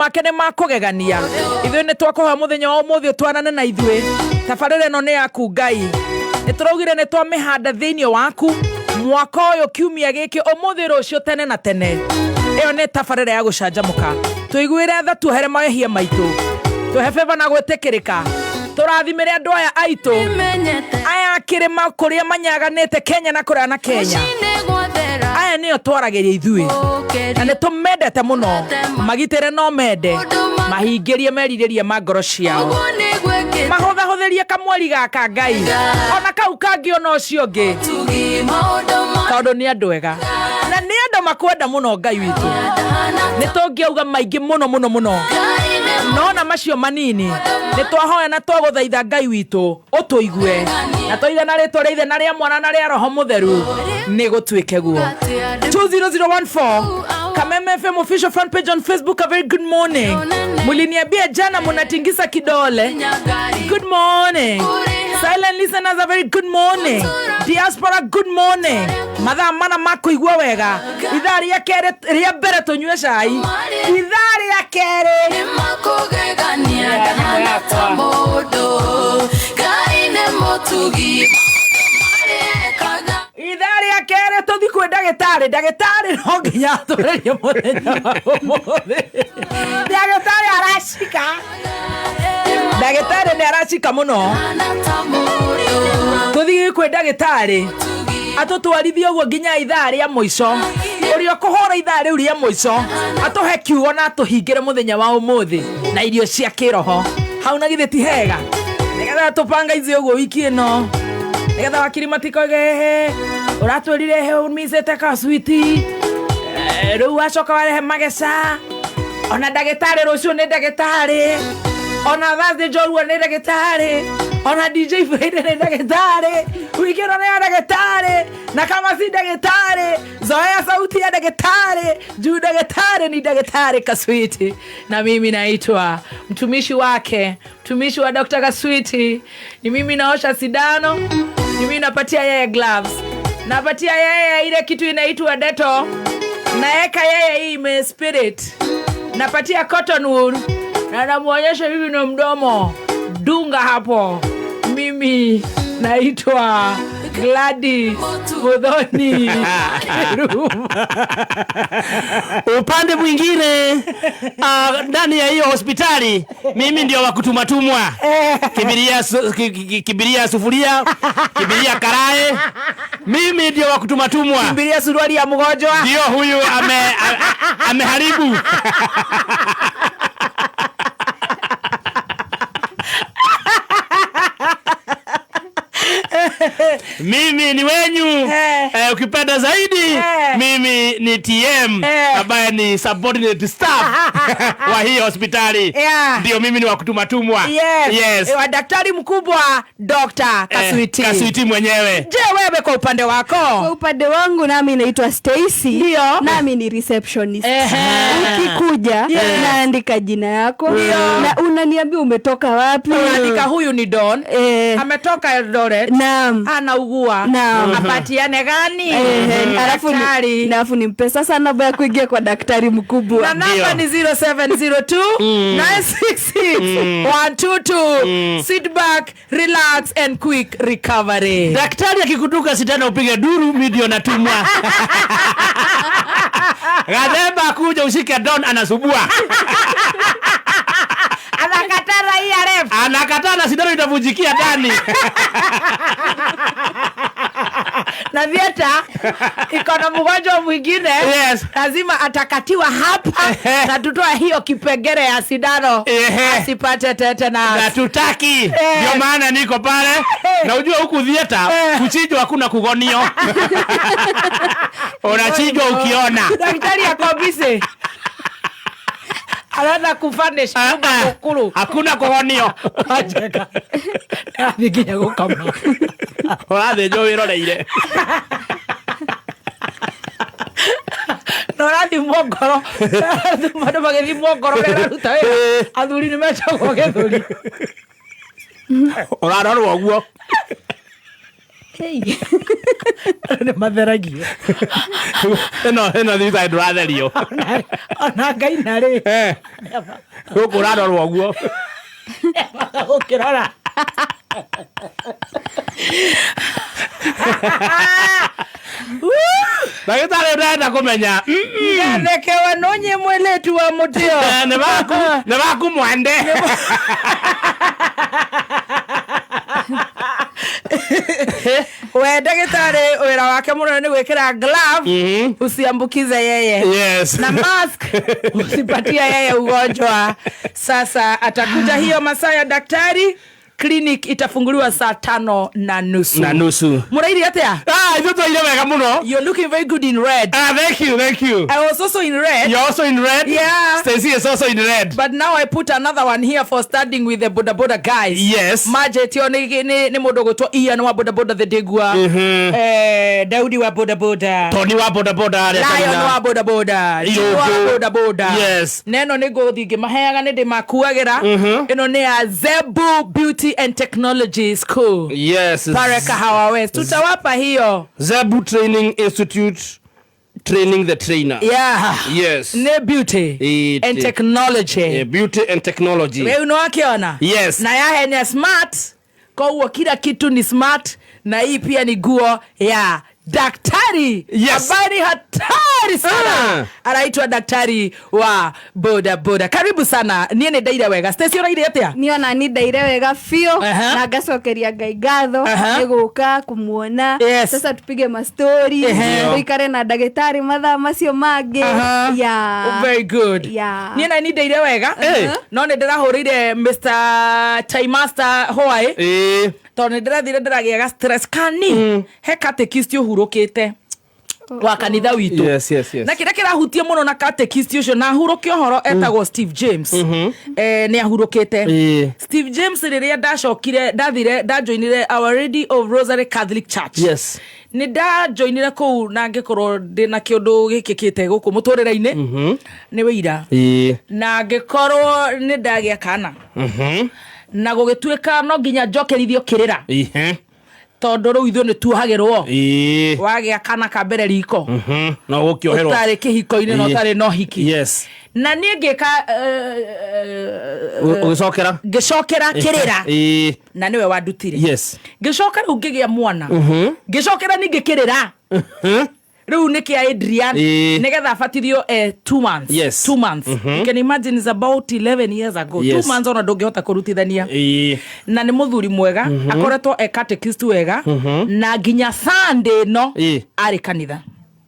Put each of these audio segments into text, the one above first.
Make nĩ makũgegania. Ithuĩ nĩ twakũhoya mũthenya wa ũmũthĩ ũtwarane na ithuĩ. Tabarĩra ĩno nĩ yaku Ngai, nĩ tũraugire nĩ twamĩhanda thĩinĩ waku mwaka ũyũ, kiumia gĩkĩ, ũmũthĩ, rũciũ, tene na tene. Ĩyo nĩ tabarĩra ya gũcanjamũka. Tũiguĩre tha, tuohere mehia maitũ, tũhe favor na gwĩtĩkĩrĩka, tũrathimĩre andũ aya aitũ aya kĩrĩma kũrĩa manyaganĩte Kenya na kũraya na Kenya. Aya nĩo twaragĩria ithuĩ na nĩ tũmendete mũno. Magitĩre no mende mahingĩrie merirĩria ma ngoro ciao, mahũthahũthĩrie kamweri gaka Ngai, ona kau kangĩ, ona ũcio ũngĩ, tondũ nĩ andũ ega na nĩ andũ makwenda mũno. Ngai witũ, nĩ tũngĩauga maingĩ mũno mũno mũno, no na macio manini nĩ twahoya na twagũthaitha Ngai witũ ũtũigue, na tũiga na rĩtwa rĩa Ithe na rĩa Mwana na rĩa Roho Mũtheru, nĩ gũtuĩke guo. 20014 Kameme FM official fan page on Facebook, a very good morning. Muliniambia jana munatingisa kidole. Good morning. Silent listeners, a very good morning. Diaspora, good morning. Mathaa mana makũigua wega, ithaa rĩa kerĩ, rĩa mbere tũnyue cai, ithaa rĩa kerĩ. Nĩmakũgegania, ndahana ta mũndũ. Ngai nĩ mũtugi, marĩekaga. Ithaa rĩa kerĩ tũthi kwĩ ndagĩtarĩ. Ndagĩtarĩ no nginya atũrĩrie mũthenya wa ũmũthĩ. Ndagĩtarĩ aracika, ndagĩtarĩ nĩ aracika mũno. Ndahana ta mũndũ. Tũthiĩ kwĩ ndagĩtarĩ atũtwarithie ũguo nginya ithaa rĩa mũico. Ũrĩa ũkũhũra ithaa rĩu rĩa mũico atũhe kiugo na atũhingĩre mũthenya wa ũmũthĩ na irio cia kĩroho hau. Na githĩ ti hega? Nĩgetha tũbanga ici ũguo wiki ĩno, nĩgetha wakiri matikoige, "Ehe, ũratwĩrire he ũmicĩte kaswiti, rĩu wacoka warehe mageca." Ona ndagĩtarĩ rũciũ nĩ ndagĩtarĩ, ona Thursday njorua nĩ ndagĩtarĩ, ona DJ Friday nĩ ndagĩtarĩ, wiki ĩno nĩ ya ndagĩtarĩ, na kama si ndagĩtarĩ, zoea sauti ya ndagĩtarĩ juu ndagĩtarĩ ni ndagĩtarĩ Kaswiti. Na mimi naitwa mtumishi wake, mtumishi wa Dr. Kaswiti. Ni mimi naosha sindano, ni mimi napatia yeye gloves, napatia yeye ile kitu inaitwa Dettol, naeka yeye hii ime spirit, napatia cotton wool na namuonyesha mimi na mdomo, dunga hapo. Mimi naitwa Gladys Muthoni Kiruma. Upande mwingine, ndani ya hiyo hospitali mimi ndio wa kutumatumwa, kibiria, kibiria sufuria, kibiria karae, mimi ndio wa kutumatumwa. Kimbilia suruali ya mgonjwa. Ndio huyu ameharibu. Mimi ni wenyu, ukipenda zaidi, mimi ni TM ambaye ni subordinate staff wa hii hospitali. Ndio mimi ni wa kutumatumwa. Yes. Yes. Wa daktari mkubwa Dr. Kaswiti. Kaswiti mwenyewe. Je, wewe kwa upande wako? Kwa upande wangu nami naitwa Stacy. Nami ni receptionist. Ukikuja, naandika jina yako na unaniambia umetoka wapi. Unaandika huyu ni Don. Ametoka Eldoret. Anaugua. Apatiane gani? Alafu Daktari. Alafu nimpe sasa namba ya kuingia kwa daktari mkubwa. Na namba ni 0702 966 122. Sit back, relax and quick recovery. Daktari akikudunga sindano upige duru, mi ndio natumwa. Gathemba kuja ushike Don anasubua. Anakataa raia left. Anakataa na sindano itavunjikia ndani. Na theater iko na mgonjwa mwingine, lazima atakatiwa hapa na tutoe hiyo kipengele ya sindano asipate tetanus. Na tutaki, ndio maana niko pale. Na ujue huku theater kuchinjwa hakuna kugonio, unachinjwa ukiona. Daktari ako busy, anaanza kufanish Ah, ah. kukuru. Hakuna kugonio. Wajeka athiĩ nginya gũkama. Ũrathĩnjwo wĩroreire. Na ũrathimwo ngoro, andũ magĩthimwo ngoro ũrĩa ũraruta wĩra, athuri nĩ mecagwo gĩthũri. Ũrarorwo ũguo. Nĩ matheragio. Ĩno thibitarĩ ndũratherio. Ona ngai narĩ. Gũkũ ũrarorwo ũguo. Gũkĩrora. Ndagĩtarĩ ndĩrenda kũmenya. Ngathekewa nonye mweletu wa mũtĩo. Nĩ waku mwende. We ndagĩtarĩ wĩra wake mũnene nĩ gwĩkĩra glove usiambukize yeye. Yes. Na mask usipatie yeye ugonjwa. Sasa atakuja hiyo masaa ya daktari. Clinic itafunguliwa saa 5:30. Na nusu. Mũraire atĩa? Ah, ithuĩ twaire wega mũno. You're looking very good in red. Ah, thank you, thank you. I was also in red. You're also in red? Yeah. Stacy is also in red. But now I put another one here for standing with the boda boda guys. Yes. Majetio ni mũndũ ũgwĩtwo Ian wa boda boda the Degua. Daudi wa boda boda. Tony wa boda boda arĩa Lion kanitha. wa boda boda. Jim wa Irũngũ. boda boda. Yes. Na ĩno nĩ ngũthi ngĩmaheaga nĩ ndĩmakuagĩra. Ĩno nĩ ya Zebu Beauty and Technology School. Yes. Pare Kahawa West. Tutawapa hiyo. Zebu Training Institute, training the trainer. Yeah. Yes. Nĩ beauty and technology. Yeah, beauty and technology. Wewe unawakiona? Yes. Na yahe ni smart. Koguo kila kitu ni smart na hii pia ni guo ya daktari. Yes. Ambaye ni hatari sana. Anaitwa daktari wa boda boda. Karibu sana. Niĩ nĩ ndaire wega. Stacy ũraire atĩa? Niĩ ona ni ndaire wega biũ Aha. na ngacokeria Ngai ngatho Aha. nĩ gũka kũmuona. Yes. Sasa tupige mastori tũikare na ndagĩtarĩ mathaa macio mangĩ. Aha. Yeah. Oh, very good. Yeah. Niĩ na ni ndaire wega. No nĩ ndĩrahũrĩire Mr. Time Master Hwaĩ. Tondũ nĩ ndĩrathire ndĩragĩaga stress kani he catechist ũhurũkĩte wa kanitha witũ. Yes, yes, yes. Na kĩrĩa kĩrahutia mũno na catechist ũcio na ahurũke ũhoro etagwo Steve James. Nĩ ahurũkĩte. Steve James rĩrĩa ndacokire ndathire ndajoinire Our Lady of Rosary Catholic Church. Yes. Nĩ ndajoinire kũu na ngĩkorwo ndĩna kĩũndũ gĩkĩkĩte gũkũ mũtũrĩre-inĩ. Nĩ wĩira. Na ngĩkorwo nĩ ndagĩa kana. Na gũgĩtuĩka no nginya njokerithio kĩrĩra. Tondũ rĩu ithuĩ nĩ tuohagĩrwo. Wagĩa kana ka mbere riko. No gũkĩoherwo. Ũtarĩ kĩhiko-inĩ na ũtarĩ na ũhiki. Yes. Na niĩ ngĩka Ũgĩcokera? Ngĩcokera kĩrĩra. Na nĩwe wandutire. Yes. Ngĩcoka rĩu ngĩgĩa mwana. Ngĩcokera ningĩ kĩrĩra. Rĩu nĩ kĩa Adrian. Nĩgetha abatithio 2 months. Yes. 2 months. You can imagine it's about 11 years ago. Yes. 2 months ona ndũngĩhota kũrutithania. Na nĩ mũthuri mwega akoretwo e catechist wega na nginya Sunday no arĩ kanitha.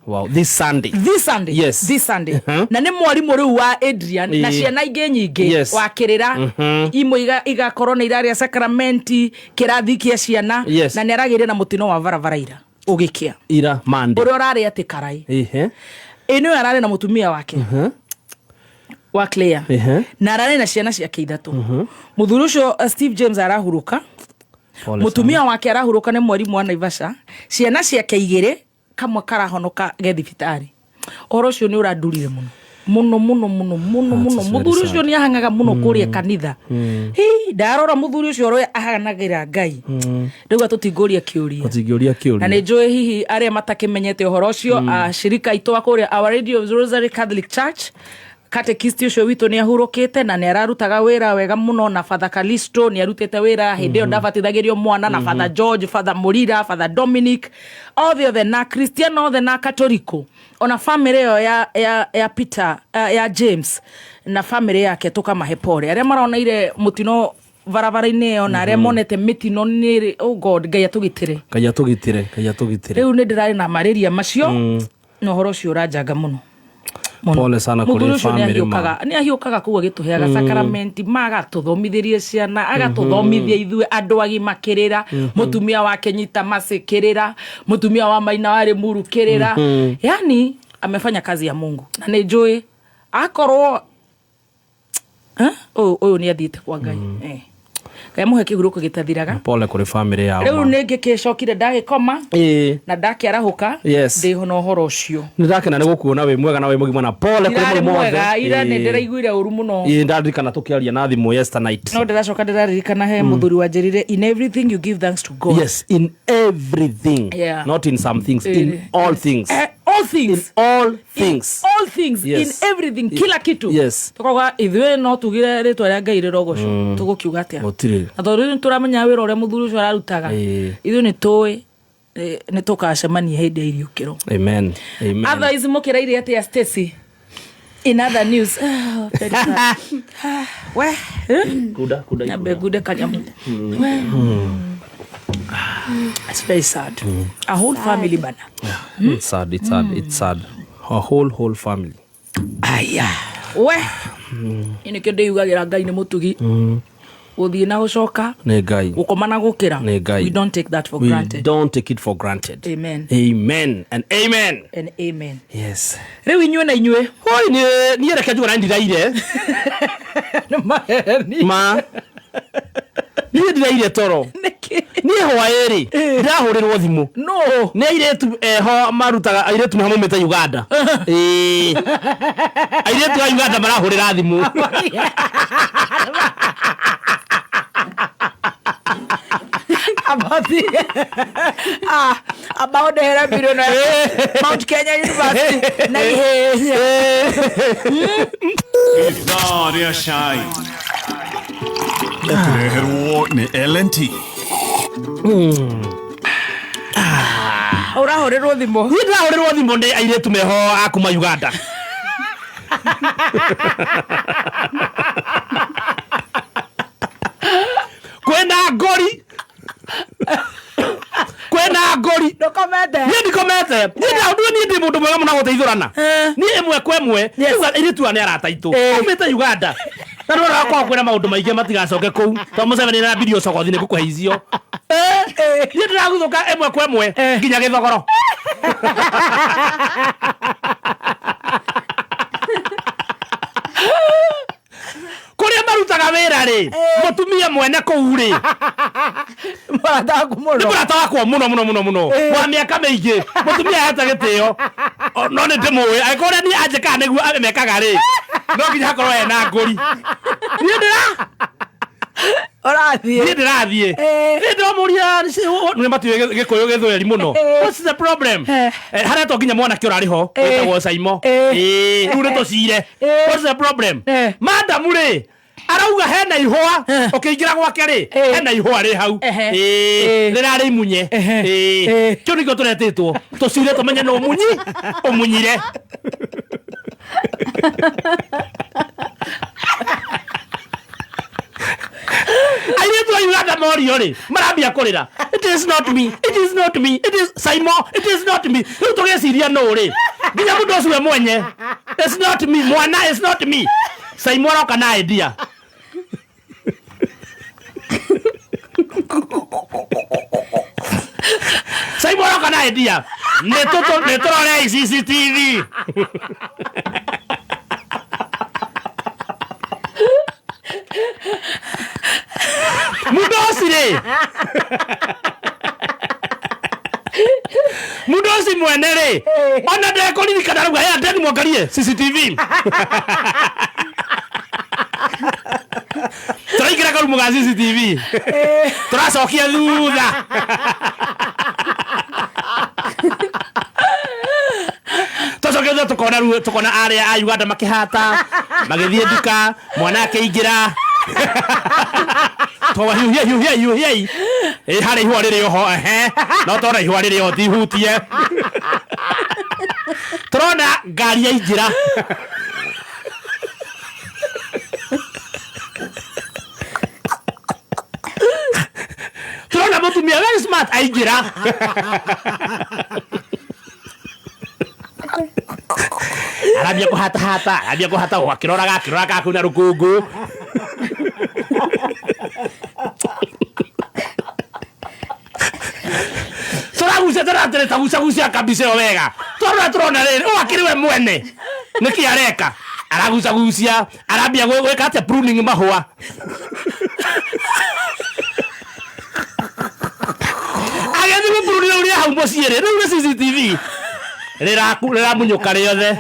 Wow, this Sunday. This Sunday. Yes. This Sunday. Na nĩ mwarimũ rĩu wa Adrian na ciana ingĩ nyingĩ Yes. wa kĩrĩra imwe igakorwo nĩ irarĩa sakramenti kĩrathi kĩa ciana. Yes. Na nĩ aragĩire na mũtino wa barabara ira ũgĩkĩa. Ira Monday. Ũrĩa ũrarĩ atĩ karai. Ĩ nĩwe ararĩ na mũtumia wake wa Claire. Na ararĩ na ciana ciake ithatũ. Mũthuri ũcio Steve James arahurũka. Mũtumia wake arahurũka nĩ mwarimũ wa Naivasha. Ciana ciake igĩrĩ kamwe karahonoka ge thibitarĩ. Ũhoro ũcio nĩ ũrandurire mũno. Mũno mũno mũno mũno mũno. That's very Mũthuri ũcio sad. nĩ ahangaga mũno kũrĩa kanitha. Hi, ndarora mũthuri ũcio ũrĩa ahanagĩra Ngai. Rĩu atũtingũria kĩũria. Ũtingĩũria kĩũria. Na nĩ njũĩ hihi arĩa matakĩmenyete ũhoro ũcio ashirika aitũ a kũrĩa Our Lady of Rosary Catholic Church catechist ũcio witũ nĩ ahurũkĩte na nĩ ararutaga wĩra wega mũno na Father Calisto nĩ arutĩte wĩra hĩndĩ ĩyo ndabatithagĩrio mwana na Father George, Father Mũrira, Father Dominic othe othe na Christian othe na Katoliko ona family ĩyo ya Peter ya James na family yake tũkamahe pole arĩa maroneire mũtino barabara-inĩ ĩyo na arĩa monete mĩtino nĩ oh God Ngai atũgitĩre. Ngai atũgitĩre, Ngai atũgitĩre. Rĩu nĩ ndĩrarĩ na marĩria macio na ũhoro ũcio ũranjanga mũno. Mũno. Pole sana kũrĩ Mũthuri ũcio family ma. nĩ ahiũkaga kũu agĩtũheaga sakramenti magatũthomithĩrie ciana agatũthomithia ithuĩ andũ agima kĩrĩra mũtumia wake nyita macĩ kĩrĩra mũtumia wa maina warĩ muru kĩrĩra yani amefanya kazi ya Mungu na nĩ njũĩ akorwo ũyũ nĩ athiĩte kwa Ngai. Ngai amũhe kĩhurũko gĩtathiraga. Pole kũrĩ family yao. Rĩu Ma. nĩ ngĩkĩcokire ndagĩkoma na ndakĩarahũka Yes. ndĩho na ũhoro ũcio. Nĩ ndakena nĩ gũkuona wĩ mwega na wĩ mũgima na pole kũrĩ Irarĩ mũrũ mothe. mwega ira nĩ ndĩraiguire ũru mũno. Ĩĩ, ndaririkana tũkĩaria na thimũ yesternight. No ndĩracoka ndĩraririkana he mũthuri wanjĩrire, in everything you give thanks to God. Yes, in everything. Yeah. Not in some things, in all things. All things. All things. All things. Yes. In everything, kila kitu. Yes. Tũkauga ithuĩ no tugire rĩtwa rĩa Ngai rĩrogocwo, tũgũkiuga atĩa? Gũtirĩ. Na tondũ rĩu nĩtũramenya wĩra ũrĩa mũthuri ũcio ararutaga, ithuĩ nĩ tũĩ nĩ tũkacemania hĩndĩ ya iriũkĩro. Amen. Amen. Otherwise mũkĩraire atĩa, Stacy? In other news, ah, very sad. Ah, we eh? Kuda, kuda. Nyambe ngude kanyamu. We. It's very sad. A whole family bana. It's sad, it's sad, it's sad. A whole family. Aya we, ĩ nĩkĩo ndĩyugagĩra Ngai nĩ mũtugi, gũthiĩ na gũcoka, Nĩ Ngai. gũkoma na gũkĩra. Nĩ Ngai. We don't take that for We granted. don't take it for granted. Amen. Amen and amen. And amen. Yes. Rĩu inyuĩ na inyuĩ. Hoi, niĩ reke njuge na ndiraire. Nĩ maheni. Ma. Niĩ ndiraire toro. Nĩkĩ? Niĩ hwaĩ-rĩ, ndĩrahũrĩrwo thimũ. No. Nĩ airĩtu eho marutaga airĩtu nĩho maumĩte Uganda. Ĩĩ. Airĩtu a Uganda marahũrĩra thimũ. Abathi ah abaondehere mbiro na Mount Kenya University na ihenya. Ithaa rĩa cai ũkĩreherwo nĩ L&T. Ũrahũrĩrwo thimũ? Niĩ ndĩrahũrĩrwo thimũ nĩ airĩtu meho a kuma Uganda. Kwĩna ngori. Kwĩna ngori. Ndũkomete? Niĩ ndikomete. Niĩ ndĩ mũndũ mwega mũno gũteithũrana. Niĩ ĩmwe kwa ĩmwe. Yes. Rĩu airĩtu aya nĩ arata aitũ. Aumĩte Uganda. Na nĩ ũrakorwo kwĩna maũndũ maingĩ matigacoke kũu. Tondũ Museveni nĩarambirie ũcogothi nĩ ngũkũhe icio. Niĩ ndĩraguthũka ĩmwe kwa ĩmwe nginya gĩthogoro. Kũrĩa marutaga wĩra rĩ, mũtumia mwene kũu rĩ, Mũrata waku nĩ mũno. mũrata wakwa mũno mũno mũno mũno wa mĩaka mĩingĩ. Mũtumia ahete gĩtĩo. No nĩ ndĩmũĩ angĩkorwo ũrĩa niĩ anjĩkaga nĩguo mekaga rĩ, no nginya hakorwo ena ngũri. Niĩ ndĩra Ũrathiĩ. Niĩ ndĩrathiĩ. Niĩ ndĩramũria nĩ matiũĩ gĩkũyũ gĩthweri mũno. What's the problem? Harĩa to nginya mwanake ũrarĩ ho wĩtagwo Saimo. Rĩu nĩ tũcire. What's the problem? Madam rĩ, arauga hena ihũa ũkĩingĩra gwake rĩ, hena ihũa rĩ hau. Rĩrarĩ imunye. Kĩu nĩkĩo tũretĩtwo tũcire tũmenye nĩ ũmunyi ũmunyire. Airĩtu a Uganda morio rĩ, marambia kũrĩra, it is not me, it is not me, it is Saimo, it is not me. Rĩu tũgĩciria nũ rĩ, nginya mũndũ ũcio we mwenye, it's not me mwana, it's not me. Saimo aroka na idea. Saimo aroka na idea. Nĩ tũrore CCTV. Mũndũ rĩ, mũndũ ũcio mwene rĩ, ona ndekũririkana rauga, hey, andeni mwangalie CCTV. Tũraingĩra karumu ga CCTV. Tũracokia thutha. Tũcokia thutha tũkona rĩu tũkona arĩa a Uganda makĩhata, magĩthiĩ nduka, mwana akĩingĩra. Twawa hiuhiai hiuhiai hiuhiai. Ĩ harĩ ihũa rĩrĩ oho, ehe. No tona ihũa rĩrĩ oho tihutie. Tũrona ngari yaingĩra. Tũrona mũtumia very smart aingĩra. Arambia kũhatahata, arambia kũhata akĩroraga, akĩroraga kwĩna rũkũngũ. Tũragucia tũratĩrĩ ta gucagucia kabisa ĩyo wega. Tũrona tũrona rĩrĩ, ũyũ akĩrĩ we mwene. Nĩkĩ areka? Aragucagucia, arambia gwĩka atĩa pruning mahũa. Rĩrathiĩ gũkururira ũrĩa hau mũciĩ rĩ rĩu nĩ CCTV rĩramunyũka rĩothe.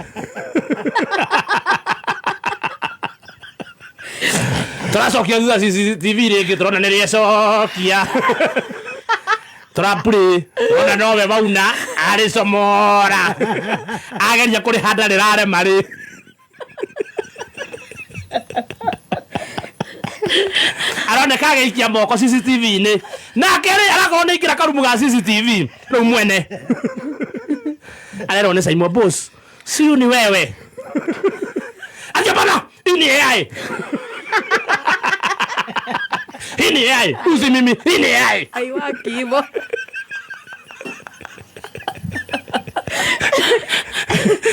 Tũracokia thutha CCTV rĩngĩ tũrona nĩ rĩecokia. Tũrapurĩ tũrona nowe wauna arĩcomora ageria kũrĩhanda rĩrarema rĩ. Aroneka agĩikia moko CCTV-inĩ nake rĩ arakorwo nĩ aingĩra karumu ga CCTV rĩu mwene arerwo nĩ Simon Boss siu ni wewe atia bana hii ni AI hii ni AI usi mimi hii ni AI Aiwaki hivyo.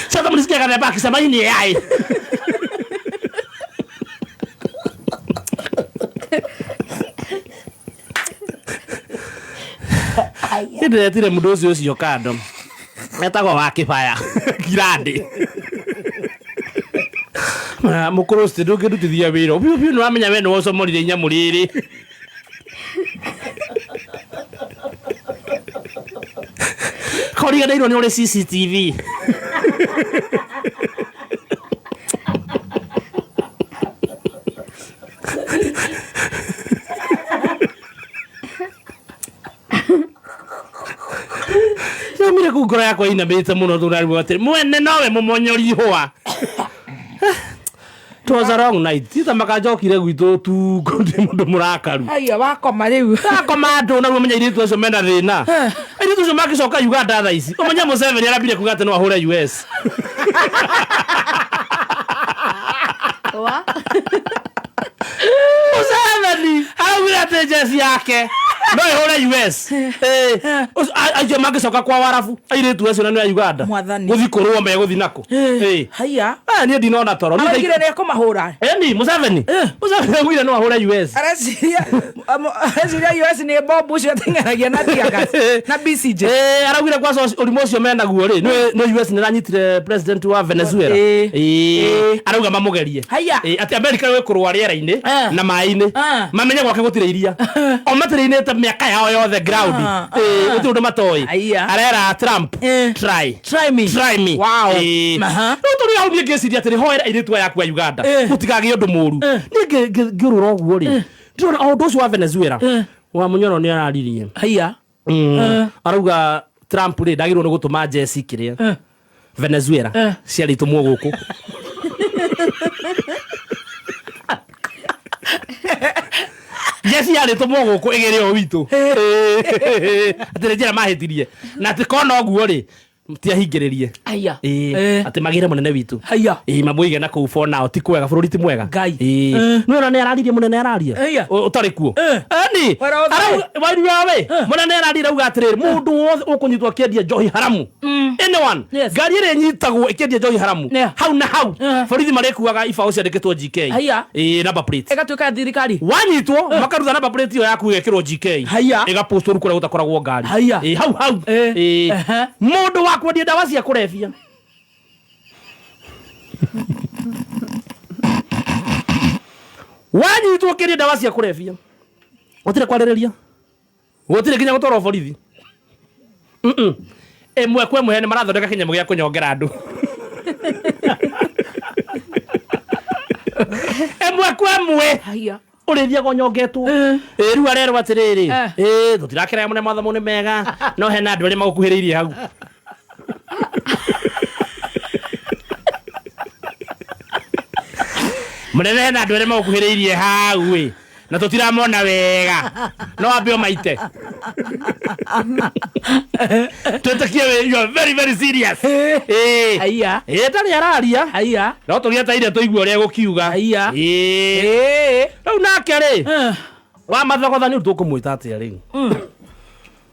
Sasa mlisikia kana akisema hii ni AI. Nĩndĩretire mũndũ ũcio ũcio kando etagwo wa kĩbaya kirandi mũkũrũ ũcio ndũngĩndutithia wĩra biũ biũ nĩwamenya we nĩwocomorire inyamũ rĩrĩ koriganĩirwo nĩ ũrĩ CCTV. Naumire kuu ngoro yakwa inamĩte mũno tũrarigwo atĩrĩ mwene nowe mũmonyori ihũa. It was a wrong night. Tita makanjokire gwitũ ũtukũ ndĩ mũndũ mũrakaru. Haiya wakoma rĩu. Ndakoma andũ na ũmenye airĩtu acio mena thĩna. Airĩtu acio magĩcoka Uganda thaa ici. Ũmenye Museveni arambire kuga atĩ no ahũre US. Wa? Museveni araugire atĩ njeci yake no ĩhũre US. Acio mangĩcoka kwa warabu airĩtu acio na nĩ a Uganda. Mwathani. Gũthi kũrũo megũthi nakũ. Haiya. Niĩ ndinona toro. Niĩ Araugire nĩ ekũmahũra. Eni Museveni. Museveni araugire no ahũre US. Areciria US nĩ bombu ũcio ateng'eragia na tear gas na BCJ. Araugire kwanza ũrimũ ũcio menaguo rĩ nĩ US nĩ ĩranyitire president wa Venezuela. Arauga mamũgerie. Haiya. Atĩ America ĩĩ kũrũa rĩera-inĩ na maĩ-inĩ. Mamenye gwake gũtirĩ iria. O matĩrĩinĩte mĩaka yao yothe ground. Gũtirĩ ũndũ matoĩ. Haiya. Arera Trump try. Try me. Try me. Wow. Aha. Rĩu tũrĩ hau niĩ ngĩciria atĩrĩ hoera airĩtu aya aku a Uganda gũtikagĩe ũndũ mũru. Niĩ ngĩũrũra ũguo rĩ ndĩrona o ũndũ ũcio wa Venezuela wa Munyoro nĩ araririe. Haiya. Arauga Trump rĩ ndagĩrĩirwo nĩ gũtũma njeci kĩrĩa Venezuela ciarĩ itũmwo gũkũ. Njeci yarĩ tũmwo gũkũ ĩgĩre o witũ. Atĩ nĩ njĩra mahĩtirie na atĩ kona ũguo rĩ tiahingĩrĩrie. Haiya. Atĩ magĩre mũnene witũ. Haiya. Mamũige na kũu for now ti kwega bũrũri ti mwega. Ngai. Nĩ nĩ araririe mũnene araria. Haiya. Ũtarĩ kuo. Eni. Wera ũthe. Wairua we. Mũnene araria auga atĩrĩrĩ mũndũ wothe ũkũnyitwo akĩendia njohi haramu. Anyone. Yes. Ngari ĩrĩa ĩnyitagwo ĩkĩendia njohi haramu. Yeah. Hau na hau. Borithi marĩkuaga ibaũ ciandĩkĩtwo GK. Haiya. Number plate. Ĩgatuĩka ya thirikari. Wanyitwo makaruta number plate ĩyo yaku ĩgekĩrwo GK. Haiya. Ĩgapostwo rĩu kũrĩa gũtakoragwo ngari. Haiya. Hau hau. Mũndũ wa kwendia ndawa cia kũrebia. Wanyitwo ũkĩendia ndawa cia kũrebia. Gũtirĩ kwarĩrĩria. Gũtirĩ nginya gũtwarwo borithi. Ĩmwe kwa ĩmwe nĩ marathondeka kĩnyamũ gĩa kũnyongera andũ. Ĩmwe kwa ĩmwe. Haiya. Ũrĩthiaga ũnyongetwo. Rĩu arerwo atĩrĩrĩ tũtirakĩrega mũno mathomo nĩ mega no hena andũ arĩa magũkuhĩrĩirie hau. Mũnene hena andũ arĩa magũkuhĩrĩirie hau ĩ na tũtiramona wega no ambe ũmaite. Twĩtĩkie you are very very serious. Haiya. Ndarĩ araria. Haiya. No tũgĩetereire tũigue ũrĩa egũkiuga. Haiya. Rĩu nake rĩ wa mathogothanio tũkũmwĩta atĩa rĩu?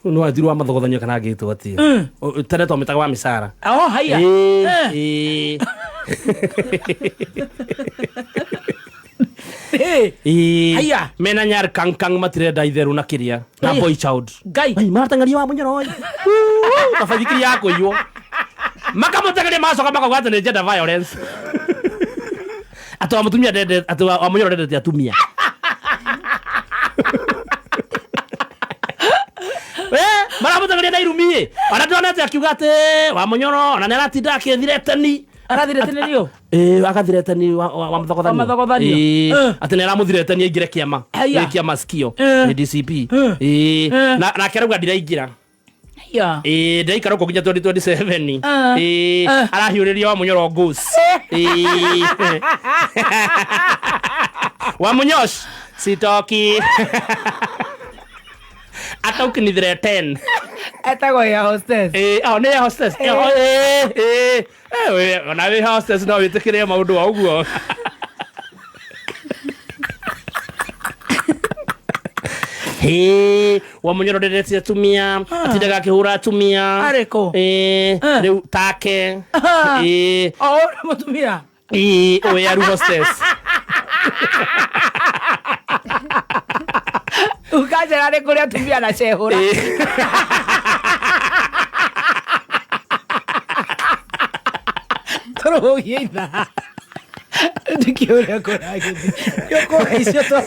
Rĩu nĩ wanjiru wa mathogothanio kana angĩtwo atĩa? Tene twamĩtaga wa mĩcara. Oh, haiya. Haiya. Mena nyar kangkang matirenda itherũ na kĩrĩa na Haiya. boy child. Ngai. Ai marateng'eria wa Munyoro oi. Ta baithikiri ya kũiywo. Makamũteng'eria macoka makauga atĩ nĩ gender violence. Atĩ wa mũtumia ndendete atĩ wa Munyoro ndendete atumia. We Maramũteng'eria na irumi ona ndonete akiuga atĩ wa Munyoro ona nĩaratinda akĩthireteni. Arathiretenĩrio. Ĩĩ, agathireteni wa mũthogothanio. Wa mũthogothanio. Ĩĩ, Eh. atĩ nĩaramũthireteni aingĩre kĩama. Haiya. Gĩ kĩama sikio. Eh. Nĩ DCP. Eh. Ĩĩ, Eh. nake arauga ndiraingĩra. Haiya. Ĩĩ, ndiraikara gũkũ nginya 2027. Eh. Ĩĩ, Eh. arahiũrĩria wa Munyoro goose. Ĩĩ. Wa Munyosh sitoki hata ukinithreaten. Etagwo ya hostess. Ĩĩ, oh, nĩ hostess. Eh, oh, ĩĩ, ĩĩ. Eh, ona wĩ hostess no wĩtĩkĩre maũndũ wa ũguo. Hĩ, wa Munyoro ndendete atumia, atindaga akĩhũra atumia. Arĩ kũ? Ĩĩ, rĩu take. Ĩĩ, O ũrĩa mũtumia. ĩĩ, ũyũ aru hostess. Ukanjĩra nĩ kũrĩ atumia na cehũra. Tũrũgie ithaa. Ndikĩ ũrĩa kũragĩthiĩ. Nĩũkũhaicio twa.